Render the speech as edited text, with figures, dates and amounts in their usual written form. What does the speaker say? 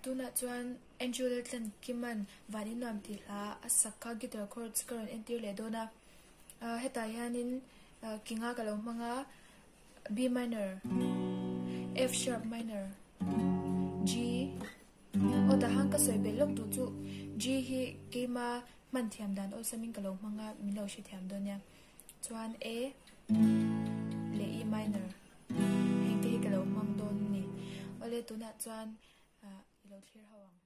Tunah chuan Andrew Laltlan Kima'n Van in nuam tih hla a sak kha guitar chords ka rawn entir leh dawn a. Hetah hianin ki nga ka lo hmang a, B minor, F sharp minor, G, aw tah han ka sawi belh lawk duh chu G hi keima hman thiam dan awlsamin ka lo hmang a, min lo hrethiam dawn nia. Chuan A leh E minor heng te hi ka lo hmang dawn a ni. Awle tunah chuan i lo thlir ho ang.